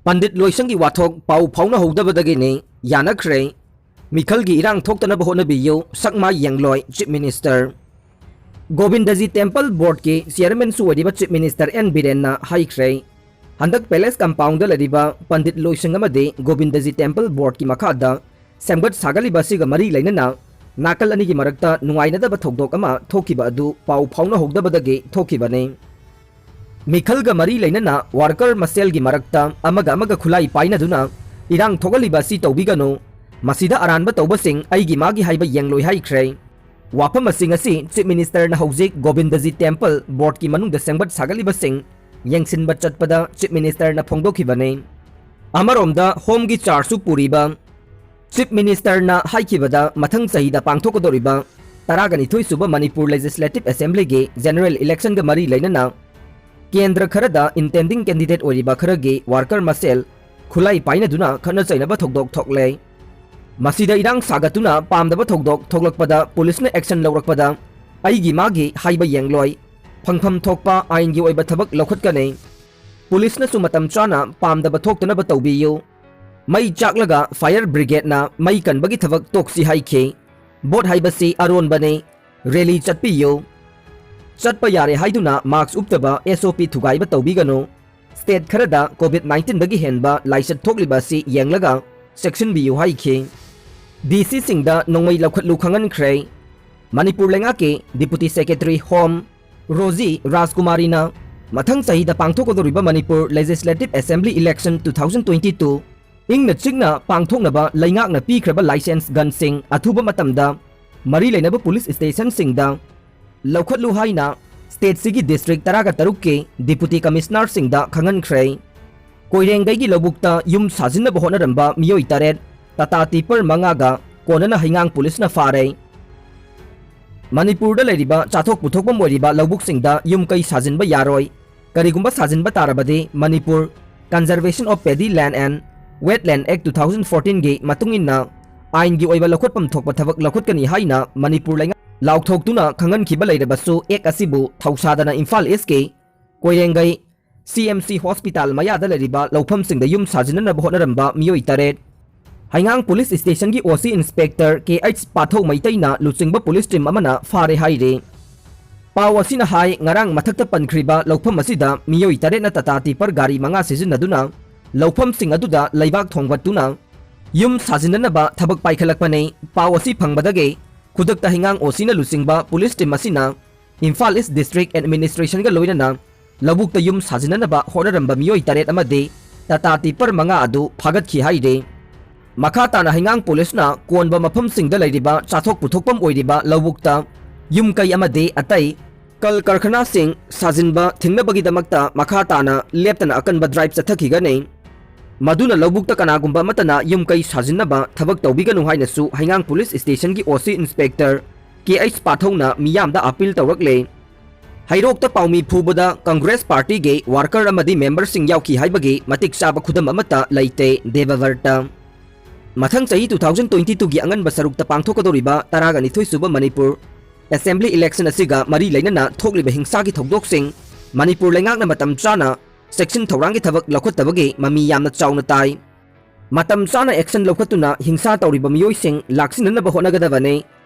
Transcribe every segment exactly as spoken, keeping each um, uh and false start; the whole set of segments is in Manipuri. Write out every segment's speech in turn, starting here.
ꯄꯟꯗꯤꯠ ꯂꯣꯏꯁꯪꯒꯤ ꯋꯥꯊꯣꯛ ꯄꯥꯎ ꯐꯥꯎꯅꯍꯧꯗꯕꯗꯒꯤꯅꯤ꯫ ꯌꯥꯅꯈ꯭ꯔꯦ꯫ ꯃꯤꯈꯜꯒꯤ ꯏꯔꯥꯡ ꯊꯣꯛꯇꯅꯕ ꯍꯣꯠꯅꯕꯤꯌꯨ, ꯁꯛꯃꯥꯏ ꯌꯦꯡꯂꯣꯏ, Chief Minister꯫ ꯒꯣꯕꯤꯟꯗꯖꯤ Temple Boardꯀꯤ Chairmanꯁꯨ ꯑꯣꯏꯔꯤꯕ Chief Minister ꯑꯦꯟ ꯕꯤꯔꯦꯟꯅ ꯍꯥꯏꯈ꯭ꯔꯦ, ꯍꯟꯗꯛ Palace Compoundꯗ ꯂꯩꯔꯤꯕ ꯄꯟꯗꯤꯠ ꯂꯣꯏꯁꯪ ꯑꯃꯗꯤ ꯒꯣꯕꯤꯟꯗꯖꯤ Temple Boardꯀꯤ ꯃꯈꯥꯗ ꯁꯦꯝꯒꯠ ꯁꯥꯒꯠꯂꯤꯕ ꯑꯁꯤꯒ ꯃꯔꯤ ꯂꯩꯅꯅ ꯅꯥꯀꯜ ꯑꯅꯤꯒꯤ ꯃꯔꯛꯇ ꯅꯨꯡꯉꯥꯏꯅꯗꯕ ꯊꯧꯗꯣꯛ ꯑꯃ ꯊꯣꯛꯈꯤꯕ ꯑꯗꯨ ꯄꯥꯎ ꯐꯥꯎꯅꯍꯧꯗꯕꯗꯒꯤ ꯊꯣꯛꯈꯤꯕꯅꯤ꯫ ꯃꯤꯈꯜꯒ ꯃꯔꯤ ꯂꯩꯅꯅ worker ꯃꯁꯦꯜꯒꯤ ꯃꯔꯛꯇ ꯑꯃꯒ ꯑꯃꯒ ꯈꯨꯠꯂꯥꯏ ꯄꯥꯏꯅꯗꯨꯅ ꯏꯔꯥꯡ ꯊꯣꯛꯍꯜꯂꯤꯕ ꯑꯁꯤ ꯇꯧꯕꯤꯒꯅꯨ, ꯃꯁꯤꯗ ꯑꯔꯥꯟꯕ ꯇꯧꯕꯁꯤꯡ ꯑꯩꯒꯤ ꯃꯥꯒꯤ ꯍꯥꯏꯕ ꯌꯦꯡꯂꯣꯏ ꯍꯥꯏꯈ꯭ꯔꯦ꯫ ꯋꯥꯐꯝꯁꯤꯡ ꯑꯁꯤ Chief Ministerꯅ ꯍꯧꯖꯤꯛ ꯒꯣꯕꯤꯟꯗꯖꯤ Temple Boardꯀꯤ ꯃꯅꯨꯡꯗ ꯁꯦꯝꯒꯠ ꯁꯥꯒꯠꯂꯤꯕꯁꯤꯡ ꯌꯦꯡꯁꯤꯟꯕ ꯆꯠꯄꯗ Chief Ministerꯅ ꯐꯣꯡꯗꯣꯛꯈꯤꯕꯅꯤ꯫ ꯑꯃꯔꯣꯝꯗ Homeꯒꯤ chargeꯁꯨ ꯄꯨꯔꯤꯕ Chief Ministerꯅ ꯍꯥꯏꯈꯤꯕꯗ, ꯃꯊꯪ ꯆꯍꯤꯗ ꯄꯥꯡꯊꯣꯛꯀꯗꯧꯔꯤꯕ ꯇꯔꯥꯒ ꯅꯤꯊꯣꯏ ꯁꯨꯕ ꯃꯅꯤꯄꯨꯔ Legislative Assemblyꯒꯤ General Electionꯒ ꯃꯔꯤ ꯂꯩꯅꯅ ꯀꯦꯟꯗ꯭ꯔ ꯈꯔꯗ intending candidate ꯑꯣꯏꯔꯤꯕ ꯈꯔꯒꯤ worker ꯃꯁꯦꯜ ꯈꯨꯠꯂꯥꯏ ꯄꯥꯏꯅꯗꯨꯅ ꯈꯠꯅ ꯆꯩꯅꯕ ꯊꯧꯗꯣꯛ ꯊꯣꯛꯂꯦ꯫ ꯃꯁꯤꯗ ꯏꯔꯥꯡ ꯁꯥꯒꯠꯇꯨꯅ ꯄꯥꯝꯗꯕ ꯊꯧꯗꯣꯛ ꯊꯣꯛꯂꯛꯄꯗ ꯄꯨꯂꯤꯁꯅ action ꯂꯧꯔꯛꯄꯗ ꯑꯩꯒꯤ ꯃꯥꯒꯤ ꯍꯥꯏꯕ ꯌꯦꯡꯂꯣꯏ, ꯐꯪꯐꯝ ꯊꯣꯛꯄ ꯑꯥꯏꯟꯒꯤ ꯑꯣꯏꯕ ꯊꯕꯛ ꯂꯧꯈꯠꯀꯅꯤ꯫ ꯄꯨꯂꯤꯁꯅꯁꯨ ꯃꯇꯝ ꯆꯥꯅ ꯄꯥꯝꯗꯕ ꯊꯣꯛꯇꯅꯕ ꯇꯧꯕꯤꯌꯨ꯫ ꯃꯩ ꯆꯥꯛꯂꯒ fire brigadeꯅ ꯃꯩ ꯀꯟꯕꯒꯤ ꯊꯕꯛ ꯇꯣꯛꯁꯤ ꯍꯥꯏꯈꯤ꯫ Vote ꯍꯥꯏꯕꯁꯤ ꯑꯔꯣꯟꯕꯅꯤ꯫ Rally ꯆꯠꯄꯤꯌꯨ꯫ ꯆꯠꯄ ꯌꯥꯔꯦ ꯍꯥꯏꯗꯨꯅ mask ꯎꯞꯇꯕ S O P ꯊꯨꯒꯥꯏꯕ ꯇꯧꯕꯤꯒꯅꯨ꯫ State ꯈꯔꯗ COVID nineteenꯗꯒꯤ ꯍꯦꯟꯕ ꯂꯥꯏꯆꯠ ꯊꯣꯛꯂꯤꯕ ꯑꯁꯤ ꯌꯦꯡꯂꯒ ꯆꯦꯛꯁꯤꯟꯕꯤꯌꯨ ꯍꯥꯏꯈꯤ꯫ DCꯁꯤꯡꯗ ꯅꯣꯡꯃꯩ ꯂꯧꯈꯠꯂꯨ ꯈꯪꯍꯟꯈ꯭ꯔꯦ꯫ ꯃꯅꯤꯄꯨꯔ ꯂꯩꯉꯥꯛꯀꯤ Deputy Secretary Home ꯔꯣꯖꯤ ꯔꯥꯖꯀꯨꯃꯥꯔꯤꯅ ꯃꯊꯪ ꯆꯍꯤꯗ ꯄꯥꯡꯊꯣꯛꯀꯗꯧꯔꯤꯕ Manipur Legislative Assembly Election two thousand twenty-two ꯏꯪꯅ ꯆꯤꯛꯅ ꯄꯥꯡꯊꯣꯛꯅꯕ ꯂꯩꯉꯥꯛꯅ ꯄꯤꯈ꯭ꯔꯕ license gunꯁꯤꯡ ꯑꯊꯨꯕ ꯃꯇꯝꯗ ꯃꯔꯤ ꯂꯩꯅꯕ police stationꯁꯤꯡꯗ ꯂꯧꯈꯠꯂꯨ ꯍꯥꯏꯅ stateꯁꯤꯒꯤ district ꯇꯔꯥꯒ ꯇꯔꯨꯛꯀꯤ Deputy Commissionerꯁꯤꯡꯗ ꯈꯪꯍꯟꯈ꯭ꯔꯦ꯫ ꯀꯣꯏꯔꯦꯡꯒꯩꯒꯤ ꯂꯧꯕꯨꯛꯇ ꯌꯨꯝ ꯁꯥꯖꯤꯟꯅꯕ ꯍꯣꯠꯅꯔꯝꯕ ꯃꯤꯑꯣꯏ ꯇꯔꯦꯠ, Tata Tipper ꯃꯉꯥꯒ ꯀꯣꯟꯅꯅ ꯍꯩꯉꯥꯡ ꯄꯨꯂꯤꯁꯅ ꯐꯥꯔꯦ꯫ ꯃꯅꯤꯄꯨꯔꯗ ꯂꯩꯔꯤꯕ ꯆꯥꯊꯣꯛ ꯄꯨꯊꯣꯛꯐꯝ ꯑꯣꯏꯔꯤꯕ ꯂꯧꯕꯨꯛꯁꯤꯡꯗ ꯌꯨꯝ ꯀꯩ ꯁꯥꯖꯤꯟꯕ ꯌꯥꯔꯣꯏ꯫ ꯀꯔꯤꯒꯨꯝꯕ ꯁꯥꯖꯤꯟꯕ ꯇꯥꯔꯕꯗꯤ Manipur Conservation of Paddy Land and Wetland Act two thousand fourteenꯒꯤ ꯃꯇꯨꯡ ꯏꯟꯅ ꯑꯥꯏꯟꯒꯤ ꯑꯣꯏꯕ ꯂꯧꯈꯠꯐꯝ ꯊꯣꯛꯄ ꯊꯕꯛ ꯂꯧꯈꯠꯀꯅꯤ ꯍꯥꯏꯅ ꯃꯅꯤꯄꯨꯔ ꯂꯩꯉꯥꯛ ꯂꯥꯎꯊꯣꯛꯇꯨꯅ ꯈꯪꯍꯟꯈꯤꯕ ꯂꯩꯔꯕꯁꯨ, act ꯑꯁꯤꯕꯨ ꯊꯧꯁꯥꯗꯅ ꯏꯝꯐꯥꯜ Eastꯀꯤ ꯀꯣꯏꯔꯦꯡꯒꯩ ꯁꯤ ꯑꯦꯝ ꯁꯤ ꯍꯣꯁꯄꯤꯇꯥꯜ ꯃꯌꯥꯗ ꯂꯩꯔꯤꯕ ꯂꯧꯐꯝꯁꯤꯡꯗ ꯌꯨꯝ ꯁꯥꯖꯤꯟꯅꯅꯕ ꯍꯣꯠꯅꯔꯝꯕ ꯃꯤꯑꯣꯏ ꯇꯔꯦꯠ꯫ ꯍꯩꯉꯥꯡ ꯄꯨꯂꯤꯁ ꯁ꯭ꯇꯦꯁꯟꯒꯤ ꯑꯣ ꯁꯤ ꯏꯟꯁꯄꯦꯛꯇꯔ ꯀꯦ ꯑꯩꯆ ꯄꯥꯊꯧ ꯃꯩꯇꯩꯅ ꯂꯨꯆꯤꯡꯕ ꯄꯨꯂꯤꯁ ꯇꯤꯝ ꯑꯃꯅ ꯐꯥꯔꯦ ꯍꯥꯏꯔꯤ꯫ ꯄꯥꯎ ꯑꯁꯤꯅ ꯍꯥꯏ, ꯉꯔꯥꯡ ꯃꯊꯛꯇ ꯄꯟꯈ꯭ꯔꯤꯕ ꯂꯧꯐꯝ ꯑꯁꯤꯗ ꯃꯤꯑꯣꯏ ꯇꯔꯦꯠꯅ ꯇꯥꯇꯥ ꯇꯤꯄꯔ ꯒꯥꯔꯤ ꯃꯉꯥ ꯁꯤꯖꯤꯟꯅꯗꯨꯅ ꯂꯧꯐꯝꯁꯤꯡ ꯑꯗꯨꯗ ꯂꯩꯕꯥꯛ ꯊꯣꯡꯒꯠꯇꯨꯅ ꯌꯨꯝ ꯁꯥꯖꯤꯟꯅꯅꯕ ꯊꯕꯛ ꯄꯥꯏꯈꯠꯂꯛꯄꯅꯤ꯫ ꯄꯥꯎ ꯑꯁꯤ ꯐꯪꯕꯗꯒꯤ ꯈꯨꯗꯛꯇ ꯍꯩꯉꯥꯡ ꯑꯣ ꯁꯤꯅ ꯂꯨꯆꯤꯡꯕ ꯄꯨꯂꯤꯁ ꯇꯤꯝ ꯑꯁꯤꯅ ꯏꯝꯐꯥꯜ ꯏꯁ ꯗꯤꯁꯇ꯭ꯔꯤꯛ ꯑꯦꯗꯃꯤꯅꯤꯁꯇ꯭ꯔꯦꯁꯟꯒ ꯂꯣꯏꯅꯅ ꯂꯧꯕꯨꯛꯇ ꯌꯨꯝ ꯁꯥꯖꯤꯟꯅꯅꯕ ꯍꯣꯠꯅꯔꯝꯕ ꯃꯤꯑꯣꯏ ꯇꯔꯦꯠ ꯑꯃꯗꯤ ꯇꯥꯇꯥ ꯇꯤꯄꯔ ꯃꯉꯥ ꯑꯗꯨ ꯐꯥꯒꯠꯈꯤ ꯍꯥꯏꯔꯤ꯫ ꯃꯈꯥ ꯇꯥꯅ ꯍꯩꯉꯥꯡ ꯄꯨꯂꯤꯁꯅ ꯀꯣꯟꯕ ꯃꯐꯝꯁꯤꯡꯗ ꯂꯩꯔꯤꯕ ꯆꯥꯊꯣꯛ ꯄꯨꯊꯣꯛꯐꯝ ꯑꯣꯏꯔꯤꯕ ꯂꯧꯕꯨꯛꯇ ꯌꯨꯝ ꯀꯩ ꯑꯃꯗꯤ ꯑꯇꯩ ꯀꯜ ꯀꯔꯈꯅꯥꯁꯤꯡ ꯁꯥꯖꯤꯟꯕ ꯊꯤꯡꯅꯕꯒꯤꯗꯃꯛꯇ ꯃꯈꯥ ꯇꯥꯅ ꯂꯦꯞꯇꯅ ꯑꯀꯟꯕ ꯗ꯭ꯔꯥꯏꯚ ꯆꯠꯊꯈꯤꯒꯅꯤ꯫ ꯃꯗꯨꯅ ꯂꯧꯕꯨꯛꯇ ꯀꯅꯥꯒꯨꯝꯕ ꯑꯃꯠꯇꯅ ꯌꯨꯝ ꯀꯩ ꯁꯥꯖꯤꯟꯅꯕ ꯊꯕꯛ ꯇꯧꯕꯤꯒꯅꯨ ꯍꯥꯏꯅꯁꯨ ꯍꯩꯉꯥꯡ ꯄꯨꯂꯤꯁ ꯁ꯭ꯇꯦꯁꯟꯒꯤ ꯑꯣ ꯁꯤ ꯏꯟꯁꯄꯦꯛꯇꯔ ꯀꯦ ꯑꯩꯆ ꯄꯥꯊꯧꯅ ꯃꯤꯌꯥꯝꯗ ꯑꯄꯤꯜ ꯇꯧꯔꯛꯂꯦ꯫ ꯍꯩꯔꯣꯛꯇ ꯄꯥꯎꯃꯤ ꯐꯨꯕꯗ ꯀꯪꯒ꯭ꯔꯦꯁ ꯄꯥꯔꯇꯤꯒꯤ ꯋꯥꯔꯀꯔ ꯑꯃꯗꯤ ꯃꯦꯝꯕꯔꯁꯤꯡ ꯌꯥꯎꯈꯤ ꯍꯥꯏꯕꯒꯤ ꯃꯇꯤꯛ ꯆꯥꯕ ꯈꯨꯗꯝ ꯑꯃꯠꯇ ꯂꯩꯇꯦ, ꯗꯦꯕꯕ꯭ꯔꯇ꯫ ꯃꯊꯪ ꯆꯍꯤ two thousand twenty twoꯒꯤ ꯑꯉꯟꯕ ꯁꯔꯨꯛꯇ ꯄꯥꯡꯊꯣꯛꯀꯗꯧꯔꯤꯕ ꯇꯔꯥꯒ ꯅꯤꯊꯣꯏ ꯁꯨꯕ ꯃꯅꯤꯄꯨꯔ ꯑꯦꯁꯦꯝꯕ꯭ꯂꯤ ꯏꯂꯦꯛꯁꯟ ꯑꯁꯤꯒ ꯃꯔꯤ ꯂꯩꯅꯅ ꯊꯣꯛꯂꯤꯕ ꯍꯤꯡꯁꯥꯒꯤ ꯊꯧꯗꯣꯛꯁꯤꯡ ꯃꯅꯤꯄꯨꯔ ꯂꯩꯉꯥꯛꯅ ꯃꯇꯝ ꯆꯥꯅ ꯆꯦꯛꯁꯤꯟ ꯊꯧꯔꯥꯡꯒꯤ ꯊꯕꯛ ꯂꯧꯈꯠꯇꯕꯒꯤ ꯃꯃꯤ ꯌꯥꯝꯅ ꯆꯥꯎꯅ ꯇꯥꯏ꯫ ꯃꯇꯝ ꯆꯥꯅ ꯑꯦꯛꯁꯟ ꯂꯧꯈꯠꯇꯨꯅ ꯍꯤꯡꯁꯥ ꯇꯧꯔꯤꯕ ꯃꯤꯑꯣꯏꯁꯤꯡ ꯂꯥꯛꯁꯤꯟꯅꯅꯕ ꯍꯣꯠꯅꯒꯗꯕꯅꯤ꯫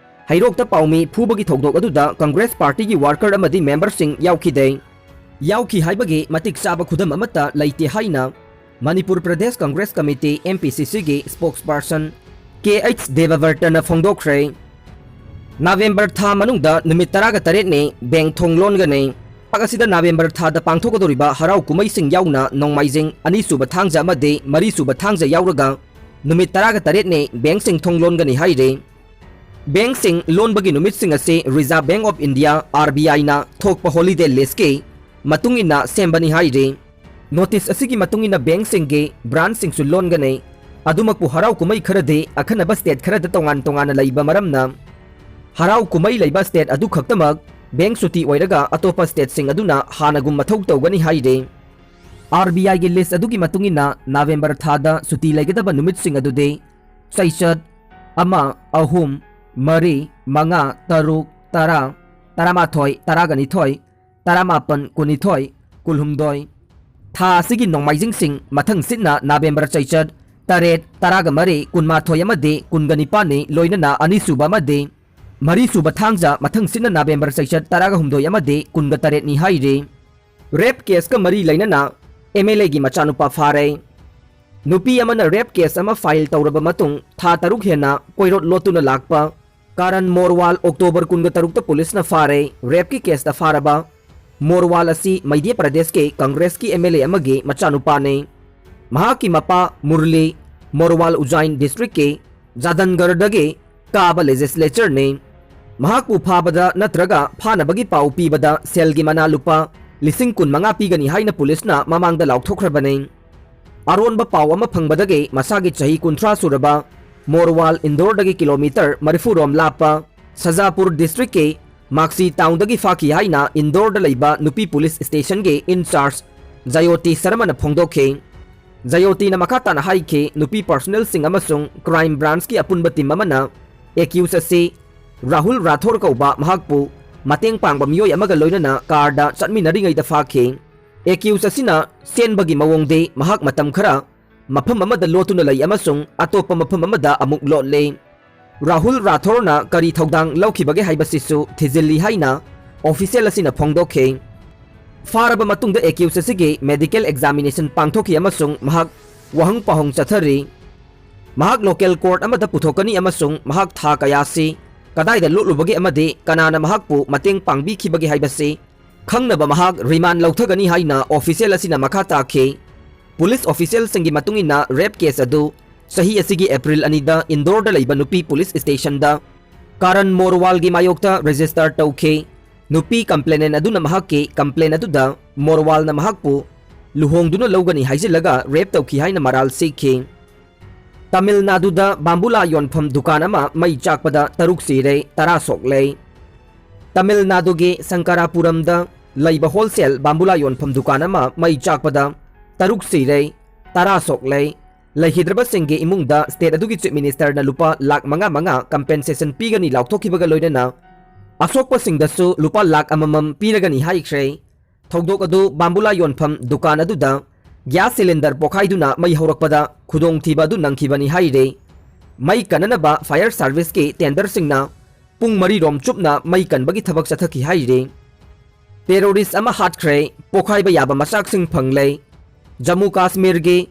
ꯍꯩꯔꯣꯛꯇ ꯄꯥꯎꯃꯤ ꯐꯨꯕꯒꯤ ꯊꯧꯗꯣꯛ ꯑꯗꯨꯗ ꯀꯪꯒ꯭ꯔꯦꯁ ꯄꯥꯔꯇꯤꯒꯤ ꯋꯥꯔꯀꯔ ꯑꯃꯗꯤ ꯃꯦꯝꯕꯔꯁꯤꯡ ꯌꯥꯎꯈꯤꯗꯦ꯫ ꯌꯥꯎꯈꯤ ꯍꯥꯏꯕꯒꯤ ꯃꯇꯤꯛ ꯆꯥꯕ ꯈꯨꯗꯝ ꯑꯃꯠꯇ ꯂꯩꯇꯦ ꯍꯥꯏꯅ Manipur Pradesh Congress committee, M P ꯁꯤ ꯁꯤꯒꯤ ꯁ꯭ꯄꯣꯛꯁꯄꯔꯁꯟ ꯀꯦ ꯑꯩꯆ ꯗꯦꯕꯕꯔꯇꯅ ꯐꯣꯡꯗꯣꯛꯈ꯭ꯔꯦ꯫ ꯅꯕꯦꯝꯕꯔ ꯊꯥ ꯃꯅꯨꯡꯗ ꯅꯨꯃꯤꯠ ꯇꯔꯥꯒ ꯇꯔꯦꯠꯅꯤ ꯕꯦꯡ ꯊꯣꯡ ꯂꯣꯟꯒꯅꯤ꯫ ꯂꯩꯕꯥꯛ ꯑꯁꯤꯗ ꯅꯕꯦꯝꯕꯔ ꯊꯥꯗ ꯄꯥꯡꯊꯣꯛꯀꯗꯧꯔꯤꯕ ꯍꯔꯥꯎ ꯀꯨꯝꯍꯩꯁꯤꯡ ꯌꯥꯎꯅ ꯅꯣꯡꯃꯥꯏꯖꯤꯡ, ꯑꯅꯤꯁꯨꯕ ꯊꯥꯡꯖ ꯑꯃꯗꯤ ꯃꯔꯤꯁꯨꯕ ꯊꯥꯡꯖ ꯌꯥꯎꯔꯒ ꯅꯨꯃꯤꯠ ꯇꯔꯥꯒ ꯇꯔꯦꯠꯅꯤ ꯕꯦꯡꯁꯤꯡ ꯊꯣꯡ ꯂꯣꯟꯒꯅꯤ ꯍꯥꯏꯔꯤ꯫ ꯕꯦꯡꯁꯤꯡ ꯂꯣꯟꯕꯒꯤ ꯅꯨꯃꯤꯠꯁꯤꯡ ꯑꯁꯤ Reserve Bank of India, R B I ꯅ ꯊꯣꯛꯄ holiday listꯀꯤ ꯃꯇꯨꯡ ꯏꯟꯅ ꯁꯦꯝꯕꯅꯤ ꯍꯥꯏꯔꯤ꯫ ꯅꯣꯇꯤꯁ ꯑꯁꯤꯒꯤ ꯃꯇꯨꯡ ꯏꯟꯅ ꯕꯦꯡꯁꯤꯡꯒꯤ ꯕ꯭ꯔꯥꯟꯁꯁꯤꯡꯁꯨ ꯂꯣꯟꯒꯅꯤ꯫ ꯑꯗꯨꯃꯛꯄꯨ ꯍꯔꯥꯎ ꯀꯨꯝꯍꯩ ꯈꯔꯗꯤ ꯑꯈꯟꯅꯕ ꯁ꯭ꯇꯦꯠ ꯈꯔꯗ ꯇꯣꯉꯥꯟ ꯇꯣꯉꯥꯟꯅ ꯂꯩꯕ ꯃꯔꯝꯅ ꯍꯔꯥꯎ ꯀꯨꯝꯍꯩ ꯂꯩꯕ ꯁ꯭ꯇꯦꯠ ꯑꯗꯨ ꯈꯛꯇꯃꯛ ꯕꯦꯡ ꯁꯨꯇꯤ ꯑꯣꯏꯔꯒ ꯑꯇꯣꯞꯄ ꯁ꯭ꯇꯦꯠꯁꯤꯡ ꯑꯗꯨꯅ ꯍꯥꯟꯅꯒꯨꯝ ꯃꯊꯧ ꯇꯧꯒꯅꯤ ꯍꯥꯏꯔꯤ꯫ R B I ꯒꯤ ꯂꯤꯁ ꯑꯗꯨꯒꯤ ꯃꯇꯨꯡ ꯏꯟꯅ ꯅꯕꯦꯝꯕꯔ ꯊꯥꯗ ꯁꯨꯇꯤ ꯂꯩꯒꯗꯕ ꯅꯨꯃꯤꯠꯁꯤꯡ ꯑꯗꯨꯗꯤ ꯆꯩꯆꯠ, ꯑꯃ, ꯑꯍꯨꯝ, ꯃꯔꯤ, ꯃꯉꯥ, ꯇꯔꯨꯛ, ꯇꯔꯥ, ꯇꯔꯥꯃꯥꯊꯣꯏ, ꯇꯔꯥꯒ ꯅꯤꯊꯣꯏ, ꯇꯔꯥꯃꯥꯄꯟ, ꯀꯨꯟꯅꯤꯊꯣꯏ, ꯀꯨꯟꯍꯨꯝꯗꯣꯏ, ꯊꯥ ꯑꯁꯤꯒꯤ ꯅꯣꯡꯃꯥꯏꯖꯤꯡꯁꯤꯡ ꯃꯊꯪ ꯁꯤꯠꯅ ꯅꯕꯦꯝꯕꯔ ꯆꯩꯆꯠ ꯇꯔꯦꯠ, ꯇꯔꯥꯒ ꯃꯔꯤ, ꯀꯨꯟꯃꯥꯊꯣꯏ ꯑꯃꯗꯤ ꯀꯨꯟꯒ ꯅꯤꯄꯥꯟꯅꯤ, ꯂꯣꯏꯅꯅ ꯑꯅꯤꯁꯨꯕ ꯑꯃꯗꯤ ꯃꯔꯤꯁꯨꯕ ꯊꯥꯡꯖ ꯃꯊꯪ ꯁꯤꯠꯅ ꯅꯕꯦꯝꯕꯔ ꯆꯩꯆꯠ ꯇꯔꯥꯒ ꯍꯨꯝꯗꯣꯏ ꯑꯃꯗꯤ ꯀꯨꯟꯒ ꯇꯔꯦꯠꯅꯤ ꯍꯥꯏꯔꯤ꯫ ꯔꯦꯞ ꯀꯦꯁꯀ ꯃꯔꯤ ꯂꯩꯅꯅ ꯑꯦꯝ ꯑꯦꯜ ꯑꯦꯒꯤ ꯃꯆꯥꯅꯨꯄꯥ ꯐꯥꯔꯦ꯫ ꯅꯨꯄꯤ ꯑꯃꯅ ꯔꯦꯞ ꯀꯦꯁ ꯑꯃ ꯐꯥꯏꯜ ꯇꯧꯔꯕ ꯃꯇꯨꯡ ꯊꯥ ꯇꯔꯨꯛ ꯍꯦꯟꯅ ꯀꯣꯏꯔꯣꯠ ꯂꯣꯠꯇꯨꯅ ꯂꯥꯛꯄ ꯀꯥꯔꯟ ꯃꯣꯔꯋꯥꯜ ꯑꯣꯛꯇꯣꯕꯔ ꯀꯨꯟꯒ ꯇꯔꯨꯛꯇ ꯄꯨꯂꯤꯁꯅ ꯐꯥꯔꯦ꯫ ꯔꯦꯞꯀꯤ ꯀꯦꯁꯇ ꯐꯥꯔꯕ ꯃꯣꯔꯋꯥꯜ ꯑꯁꯤ ꯃꯙ꯭ꯌ ꯄ꯭ꯔꯗꯦꯁꯀꯤ ꯀꯪꯒ꯭ꯔꯦꯁꯀꯤ ꯑꯦꯝ ꯑꯦꯜ ꯑꯦ ꯑꯃꯒꯤ ꯃꯆꯥꯅꯨꯄꯥꯅꯤ꯫ ꯃꯍꯥꯛꯀꯤ ꯃꯄꯥ ꯃꯨꯔꯂꯤ ꯃꯣꯔꯋꯥꯜ ꯎꯖꯥꯏꯟ ꯗꯤꯁꯇ꯭ꯔꯤꯛꯀꯤ ꯖꯥꯗꯟꯒꯔꯗꯒꯤ ꯀꯥꯕ ꯂꯦꯖꯤꯁꯂꯦꯆꯔꯅꯤ꯫ ꯃꯍꯥꯛꯄꯨ ꯐꯥꯕꯗ ꯅꯠꯇ꯭ꯔꯒ ꯐꯥꯅꯕꯒꯤ ꯄꯥꯎ ꯄꯤꯕꯗ ꯁꯦꯜꯒꯤ ꯃꯅꯥ ꯂꯨꯄꯥ ꯂꯤꯁꯤꯡ ꯀꯨꯟꯃꯉꯥ ꯄꯤꯒꯅꯤ ꯍꯥꯏꯅ ꯄꯨꯂꯤꯁꯅ ꯃꯃꯥꯡꯗ ꯂꯥꯎꯊꯣꯛꯈ꯭ꯔꯕꯅꯤ꯫ ꯑꯔꯣꯟꯕ ꯄꯥꯎ ꯑꯃ ꯐꯪꯕꯗꯒꯤ ꯃꯁꯥꯒꯤ ꯆꯍꯤ ꯀꯨꯟꯊ꯭ꯔꯥ ꯁꯨꯔꯕ ꯃꯣꯔꯋꯥꯜ ꯏꯟꯗꯣꯔꯗꯒꯤ ꯀꯤꯂꯣꯃꯤꯇꯔ ꯃꯔꯤꯐꯨ ꯔꯣꯝ ꯂꯥꯞꯄ ꯁꯖꯥꯄꯨꯔ ꯗꯤꯁꯇ꯭ꯔꯤꯛꯀꯤ ꯃꯥꯛꯁꯤ ꯇꯥꯎꯟꯗꯒꯤ ꯐꯥꯈꯤ ꯍꯥꯏꯅ ꯏꯟꯗꯣꯔꯗ ꯂꯩꯕ ꯅꯨꯄꯤ ꯄꯨꯂꯤꯁ ꯁ꯭ꯇꯦꯁꯟꯒꯤ ꯏꯟꯆꯥꯔꯖ ꯖꯌꯣꯇꯤ ꯁꯔꯃꯅ ꯐꯣꯡꯗꯣꯛꯈꯤ꯫ ꯖꯌꯣꯇꯤꯅ ꯃꯈꯥ ꯇꯥꯅ ꯍꯥꯏꯈꯤ, ꯅꯨꯄꯤ ꯄꯔꯁꯅꯦꯜꯁꯤꯡ ꯑꯃꯁꯨꯡ ꯀ꯭ꯔꯥꯏꯝ ꯕ꯭ꯔꯥꯟꯁꯀꯤ ꯑꯄꯨꯟꯕ ꯇꯤꯝ ꯑꯃꯅ ꯑꯦꯀ꯭ꯌꯨꯁ ꯑꯁꯤ ꯔꯥꯍꯨꯜ ꯔꯥꯊꯣꯔ ꯀꯧꯕ ꯃꯍꯥꯛꯄꯨ ꯃꯇꯦꯡ ꯄꯥꯡꯕ ꯃꯤꯑꯣꯏ ꯑꯃꯒ ꯂꯣꯏꯅꯅ ꯀꯥꯔꯗ ꯆꯠꯃꯤꯟꯅꯔꯤꯉꯩꯗ ꯐꯥꯈꯤ꯫ ꯑꯦꯀ꯭ꯌꯨꯁ ꯑꯁꯤꯅ ꯆꯦꯟꯕꯒꯤ ꯃꯑꯣꯡꯗꯤ ꯃꯍꯥꯛ ꯃꯇꯝ ꯈꯔ ꯃꯐꯝ ꯑꯃꯗ ꯂꯣꯠꯇꯨꯅ ꯂꯩ ꯑꯃꯁꯨꯡ ꯑꯇꯣꯞꯄ ꯃꯐꯝ ꯑꯃꯗ ꯑꯃꯨꯛ ꯂꯣꯠꯂꯦ꯫ ꯔꯥꯍꯨꯜ ꯔꯥꯊꯣꯔꯅ ꯀꯔꯤ ꯊꯧꯗꯥꯡ ꯂꯧꯈꯤꯕꯒꯦ ꯍꯥꯏꯕꯁꯤꯁꯨ ꯊꯤꯖꯤꯜꯂꯤ ꯍꯥꯏꯅ ꯑꯣꯐꯤꯁꯤꯌꯦꯜ ꯑꯁꯤꯅ ꯐꯣꯡꯗꯣꯛꯈꯤ꯫ ꯐꯥꯔꯕ ꯃꯇꯨꯡꯗ ꯑꯦꯀ꯭ꯌꯨꯁ ꯑꯁꯤꯒꯤ ꯃꯦꯗꯤꯀꯦꯜ ꯑꯦꯛꯖꯥꯃꯤꯅꯦꯁꯟ ꯄꯥꯡꯊꯣꯛꯈꯤ ꯑꯃꯁꯨꯡ ꯃꯍꯥꯛ ꯋꯥꯍꯪ ꯄꯥꯎꯍꯪ ꯆꯠꯊꯔꯤ꯫ ꯃꯍꯥꯛ ꯂꯣꯀꯦꯜ ꯀꯣꯔꯠ ꯑꯃꯗ ꯄꯨꯊꯣꯛꯀꯅꯤ ꯑꯃꯁꯨꯡ ꯃꯍꯥꯛ ꯊꯥ ꯀꯌꯥꯁꯤ ꯀꯗꯥꯏꯗ ꯂꯣꯠꯂꯨꯕꯒꯦ ꯑꯃꯗꯤ ꯀꯅꯥꯅ ꯃꯍꯥꯛꯄꯨ ꯃꯇꯦꯡ ꯄꯥꯡꯕꯤꯈꯤꯕꯒꯦ ꯍꯥꯏꯕꯁꯤ ꯈꯪꯅꯕ ꯃꯍꯥꯛ ꯔꯤꯃꯥꯟ ꯂꯧꯊꯒꯅꯤ ꯍꯥꯏꯅ ꯑꯣꯐꯤꯁꯤꯌꯦꯜ ꯑꯁꯤꯅ ꯃꯈꯥ ꯇꯥꯈꯤ꯫ ꯄꯨꯂꯤꯁ ꯑꯣꯐꯤꯁꯤꯌꯦꯜꯁꯤꯡꯒꯤ ꯃꯇꯨꯡ ꯏꯟꯅ, ꯔꯦꯞ ꯀꯦꯁ ꯑꯗꯨ ꯆꯍꯤ ꯑꯁꯤꯒꯤ ꯑꯦꯄ꯭ꯔꯤꯜ ꯑꯅꯤꯗ ꯏꯟꯗꯣꯔꯗ ꯂꯩꯕ ꯅꯨꯄꯤ ꯄꯨꯂꯤꯁ ꯁ꯭ꯇꯦꯁꯟꯗ ꯀꯥꯔꯟ ꯃꯣꯔꯋꯥꯜꯒꯤ ꯃꯥꯌꯣꯛꯇ ꯔꯦꯖꯤꯁꯇꯔ ꯇꯧꯈꯤ꯫ ꯅꯨꯄꯤ ꯀꯝꯄ꯭ꯂꯦꯅꯦꯟ ꯑꯗꯨꯅ ꯃꯍꯥꯛꯀꯤ ꯀꯝꯄ꯭ꯂꯦꯟ ꯑꯗꯨꯗ ꯃꯣꯔꯋꯥꯜꯅ ꯃꯍꯥꯛꯄꯨ ꯂꯨꯍꯣꯡꯗꯨꯅ ꯂꯧꯒꯅꯤ ꯍꯥꯏꯖꯤꯜꯂꯒ ꯔꯦꯞ ꯇꯧꯈꯤ ꯍꯥꯏꯅ ꯃꯔꯥꯜ ꯁꯤꯈꯤ꯫ ꯇꯥꯃꯤꯜ ꯅꯥꯗꯨꯗ ꯕꯥꯝꯕꯨꯂꯥ ꯌꯣꯟꯐꯝ ꯗꯨꯀꯥꯟ ꯑꯃ ꯃꯩ ꯆꯥꯛꯄꯗ ꯇꯔꯨꯛ ꯁꯤꯔꯦ, ꯇꯔꯥ ꯁꯣꯛꯂꯦ꯫ ꯇꯥꯃꯤꯜ ꯅꯥꯗꯨꯒꯤ ꯁꯪꯀꯥꯔꯥꯄꯨꯔꯝꯗ ꯂꯩꯕ ꯍꯣꯜꯁꯦꯜ ꯕꯥꯝꯕꯨꯂꯥ ꯌꯣꯟꯐꯝ ꯗꯨꯀꯥꯟ ꯑꯃ ꯃꯩ ꯆꯥꯛꯄꯗ ꯇꯔꯨꯛ ꯁꯤꯔꯦ, ꯇꯔꯥ ꯁꯣꯛꯂꯦ꯫ ꯂꯩꯈꯤꯗ꯭ꯔꯕꯁꯤꯡꯒꯤ ꯏꯃꯨꯡꯗ ꯁ꯭ꯇꯦꯠ ꯑꯗꯨꯒꯤ ꯆꯤꯐ ꯃꯤꯅꯤꯁꯇꯔꯅ ꯂꯨꯄꯥ ꯂꯥꯈ ꯃꯉꯥ ꯃꯉꯥ ꯀꯝꯄꯦꯟꯁꯦꯁꯟ ꯄꯤꯒꯅꯤ ꯂꯥꯎꯊꯣꯛꯈꯤꯕꯒ ꯂꯣꯏꯅꯅ ꯑꯁꯣꯛꯄꯁꯤꯡꯗꯁꯨ ꯂꯨꯄꯥ ꯂꯥꯈ ꯑꯃꯃꯝ ꯄꯤꯔꯒꯅꯤ ꯍꯥꯏꯈ꯭ꯔꯦ꯫ ꯊꯧꯗꯣꯛ ꯑꯗꯨ ꯕꯥꯝꯕꯨꯂꯥ ꯌꯣꯟꯐꯝ ꯗꯨꯀꯥꯟ ꯑꯗꯨꯗ ꯒ꯭ꯌꯥꯁ ꯁꯤꯂꯤꯟꯗꯔ ꯄꯣꯈꯥꯏꯗꯨꯅ ꯃꯩ ꯍꯧꯔꯛꯄꯗ ꯈꯨꯗꯣꯡꯊꯤꯕ ꯑꯗꯨ ꯅꯪꯈꯤꯕꯅꯤ ꯍꯥꯏꯔꯤ꯫ ꯃꯩ ꯀꯟꯅꯅꯕ ꯐꯥꯌꯔ ꯁꯥꯔꯚꯤꯁꯀꯤ ꯇꯦꯟꯗꯔꯁꯤꯡꯅ ꯄꯨꯡ ꯃꯔꯤ ꯔꯣꯝ ꯆꯨꯞꯅ ꯃꯩ ꯀꯟꯕꯒꯤ ꯊꯕꯛ ꯆꯠꯊꯈꯤ ꯍꯥꯏꯔꯤ꯫ ꯇꯦꯔꯣꯔꯤꯁ ꯑꯃ ꯍꯥꯠꯈ꯭ꯔꯦ, ꯄꯣꯈꯥꯏꯕ ꯌꯥꯕ ꯃꯆꯥꯛꯁꯤꯡ ꯐꯪꯂꯦ꯫ ꯖꯝꯃꯨ ꯀꯥꯁꯃꯤꯔꯒꯤ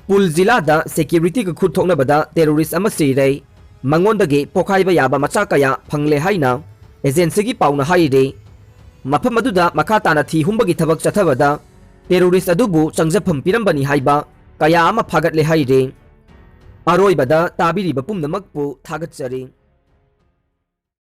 ꯄꯨꯜ ꯖꯤꯂꯥꯗ ꯁꯦꯀ꯭ꯌꯨꯔꯤꯇꯤꯒ ꯈꯨꯠ ꯊꯣꯛꯅꯕꯗ ꯇꯦꯔꯣꯔꯤꯁ ꯑꯃ ꯁꯤꯔꯦ꯫ ꯃꯉꯣꯟꯗꯒꯤ ꯄꯣꯈꯥꯏꯕ ꯌꯥꯕ ꯃꯆꯥꯛ ꯀꯌꯥ ꯐꯪꯂꯦ ꯍꯥꯏꯅ ꯑꯦꯖꯦꯟꯁꯤꯒꯤ ꯄꯥꯎꯅ ꯍꯥꯏꯔꯤ꯫ ꯃꯐꯝ ꯑꯗꯨꯗ ꯃꯈꯥ ꯇꯥꯅ ꯊꯤ ꯍꯨꯝꯕꯒꯤ ꯊꯕꯛ ꯆꯠꯊꯕꯗ ꯇꯦꯔꯣꯔꯤꯁ ꯑꯗꯨꯕꯨ ꯆꯪꯖꯐꯝ ꯄꯤꯔꯝꯕꯅꯤ ꯍꯥꯏꯕ ꯀꯌꯥ ꯑꯃ ꯐꯥꯒꯠꯂꯦ ꯍꯥꯏꯔꯤ꯫ ꯑꯔꯣꯏꯕꯗ ꯇꯥꯕꯤꯔꯤꯕ ꯄꯨꯝꯅꯃꯛꯄꯨ ꯊꯥꯒꯠꯆꯔꯤ꯫